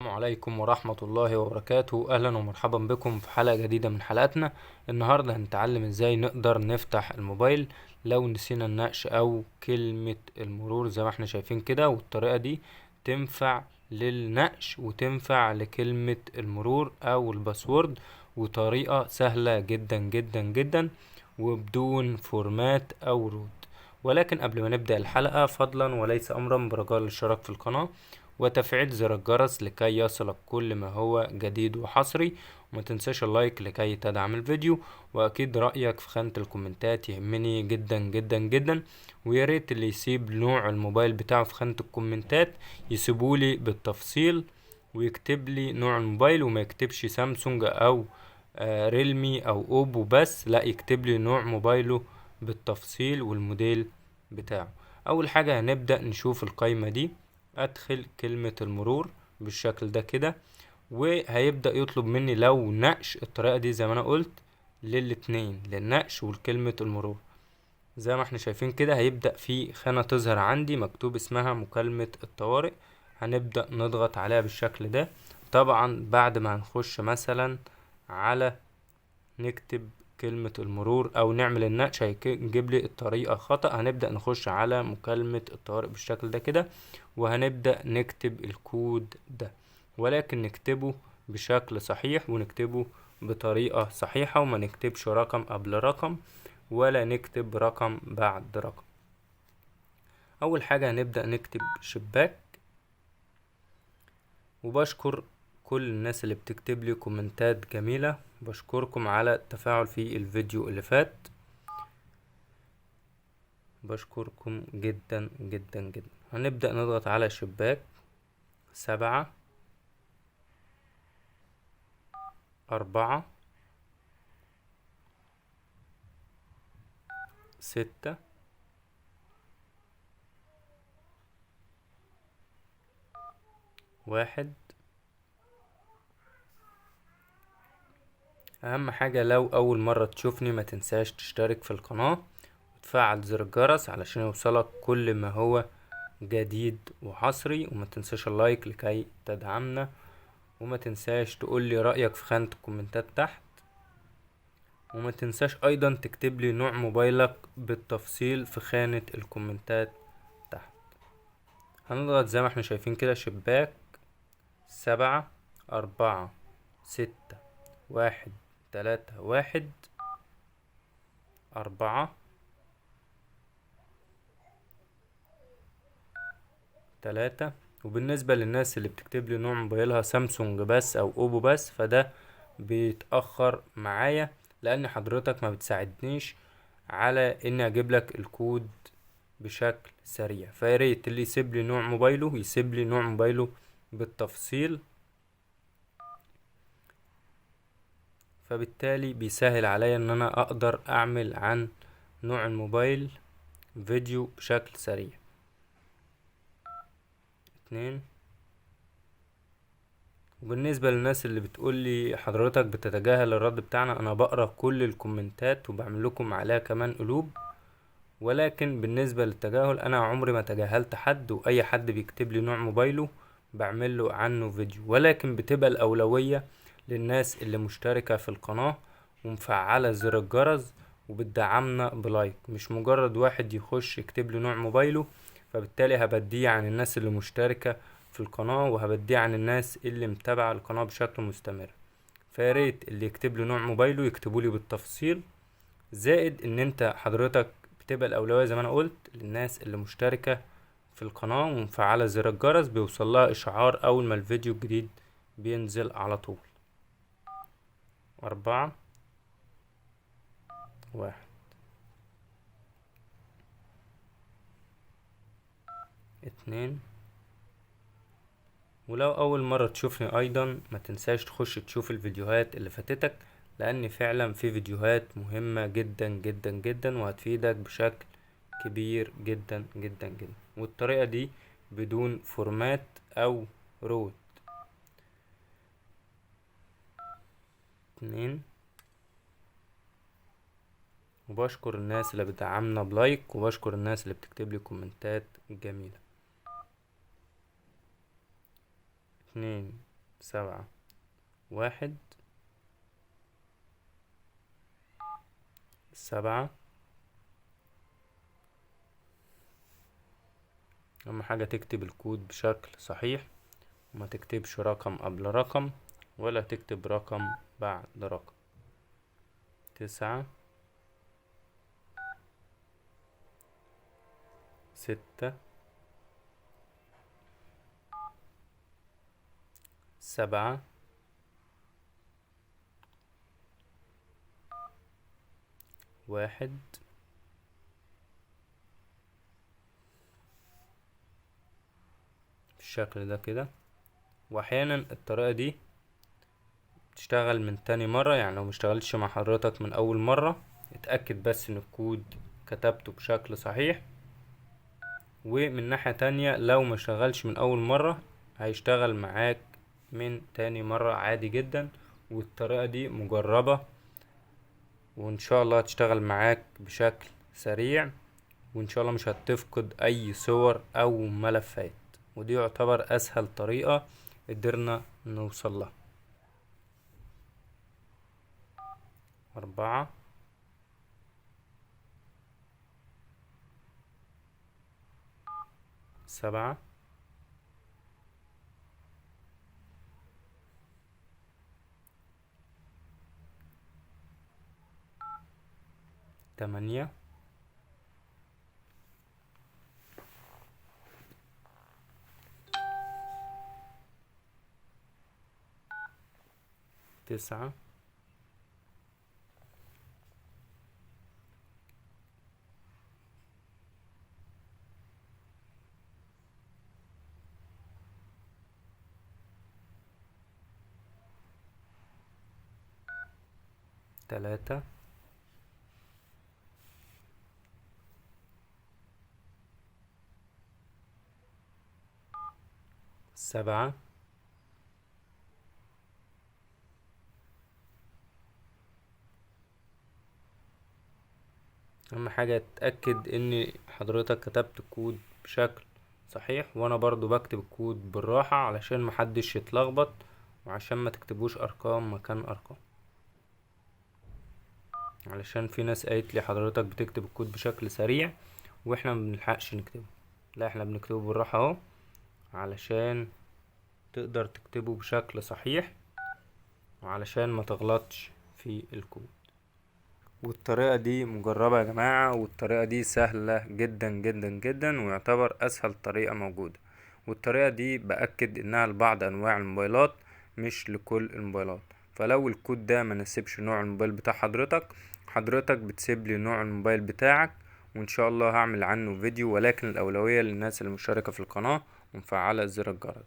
عليكم ورحمة الله وبركاته. أهلا ومرحبا بكم في حلقة جديدة من حلقاتنا. النهاردة هنتعلم ازاي نقدر نفتح الموبايل لو نسينا النقش أو كلمة المرور زي ما احنا شايفين كده، والطريقة دي تنفع للنقش وتنفع لكلمة المرور أو ال password، وطريقة سهلة جدا جدا جدا وبدون format أو root. ولكن قبل ما نبدأ الحلقة، فضلا وليس أمرا، برجاء الاشتراك في القناة وتفعيل زر الجرس لكي يصلك كل ما هو جديد وحصري، وما تنساش ال like لكي تدعم الفيديو، واكيد رأيك في خانة الكومنتات يهمني جدا جدا جدا. ويا ريت اللي يسيب نوع الموبايل بتاعه في خانة الكومنتات يسيبولي بالتفصيل ويكتب لي نوع الموبايل، وما يكتبش سامسونج او ريلمي او اوبو بس، لا يكتب لي نوع موبايله بالتفصيل والموديل بتاعه. اول حاجة هنبدأ نشوف القايمة دي، ادخل كلمة المرور بالشكل ده كده، وهيبدأ يطلب مني لو نقش. الطريقة دي زي ما انا قلت للاتنين، للنقش والكلمة المرور. زي ما احنا شايفين كده هيبدأ في خانة تظهر عندي مكتوب اسمها مكالمة الطوارئ، هنبدأ نضغط عليها بالشكل ده. طبعا بعد ما هنخش مثلا على نكتب كلمة المرور او نعمل النقش هيجيب لي الطريقة خطأ، هنبدأ نخش على مكالمة الطوارئ بالشكل ده كده، وهنبدأ نكتب الكود ده، ولكن نكتبه بشكل صحيح ونكتبه بطريقة صحيحة، وما نكتبش رقم قبل رقم ولا نكتب رقم بعد رقم. اول حاجة هنبدأ نكتب شباك، وبشكر كل الناس اللي بتكتب لي كومنتات جميلة، بشكركم على التفاعل في الفيديو اللي فات، بشكركم جدا جدا جدا. هنبدأ نضغط على شباك 7 4 6 1. اهم حاجة لو اول مرة تشوفني ما تنساش تشترك في القناة وتفعل زر الجرس علشان يوصلك كل ما هو جديد وحصري، وما تنساش ال like لكي تدعمنا، وما تنساش تقولي رأيك في خانة الكومنتات تحت، وما تنساش ايضا تكتب لي نوع موبايلك بالتفصيل في خانة الكومنتات تحت. هنضغط زي ما احنا شايفين كده شباك 7 4 6 1 3 1 4 3. وبالنسبة للناس اللي بتكتب لي نوع موبايلها سامسونج بس او اوبو بس، فده بيتأخر معايا لان حضرتك ما بتساعدنيش على اني اجيب لك الكود بشكل سريع، فياريت اللي يسيب لي نوع موبايله يسيب لي نوع موبايله بالتفصيل، فبالتالي بيسهل عليا ان انا اقدر اعمل عن نوع الموبايل فيديو بشكل سريع. 2. وبالنسبة للناس اللي بتقول لي حضرتك بتتجاهل الرد بتاعنا، انا بقرا كل الكومنتات وبعمل لكم عليها كمان قلوب، ولكن بالنسبة للتجاهل انا عمري ما تجاهلت حد، واي حد بيكتب لي نوع موبايله بعمل له عنه فيديو، ولكن بتبقى الاولوية للناس اللي مشتركة في القناة ومفعلة زر الجرس وبتدعمنا بلايك، مش مجرد واحد يخش يكتب لي نوع موبايله، فبالتالي هبديه عن الناس اللي مشتركة في القناة وهبديه عن الناس اللي متابعة القناة بشكل مستمر. فياريت اللي يكتب لي نوع موبايله يكتبوا لي بالتفصيل، زائد ان انت حضرتك بتبقى الاولوية زي ما انا قلت للناس اللي مشتركة في القناة ومفعلة زر الجرس، بيوصل لها اشعار اول ما الفيديو الجديد بينزل على طول. 4 1. 2. ولو اول مرة تشوفني ايضا ما تنساش تخش تشوف الفيديوهات اللي فاتتك، لان فعلا في فيديوهات مهمة جدا جدا جدا وهتفيدك بشكل كبير جدا جدا جدا، والطريقة دي بدون format او root. 2. وبشكر الناس اللي بتدعمنا ب like، وبشكر الناس اللي بتكتب لي كومنتات جميلة. 2 7 1 7. اهم حاجة تكتب الكود بشكل صحيح، وما تكتبش رقم قبل رقم ولا تكتب رقم بعد رقم. 9 6 7 1 بالشكل ده كده. واحيانا الطريقة دي تشتغل من تاني مرة، يعني لو مشتغلتش مع حضرتك من اول مرة اتأكد بس ان الكود كتبته بشكل صحيح. ومن ناحية تانية لو ما اشتغلش من اول مرة هيشتغل معاك من تاني مرة عادي جدا، والطريقة دي مجربة وان شاء الله هتشتغل معاك بشكل سريع، وان شاء الله مش هتفقد اي صور او ملفات. ودي يعتبر اسهل طريقة قدرنا نوصل لها. 4 7 8 9 3 7 اهم حاجة تتأكد ان حضرتك كتبت الكود بشكل صحيح، وانا برضو بكتب الكود بالراحة علشان محدش يتلخبط، وعشان ما تكتبوش ارقام مكان ارقام، علشان في ناس قالت لي حضرتك بتكتب الكود بشكل سريع واحنا ما بنلحقش نكتبه. لا، احنا بنكتبه بالراحة اهو علشان تقدر تكتبه بشكل صحيح، وعلشان ما تغلطش في الكود. والطريقة دي مجربة يا جماعة، والطريقة دي سهلة جدا جدا جدا، ويعتبر اسهل طريقة موجودة. والطريقة دي بأكد انها لبعض انواع الموبايلات مش لكل الموبايلات. فلو الكود ده ما ناسبش نوع الموبايل بتاع حضرتك، حضرتك بتسيب لي نوع الموبايل بتاعك وان شاء الله هعمل عنه فيديو، ولكن الأولوية للناس المشتركة في القناة ومفعلة زر الجرس.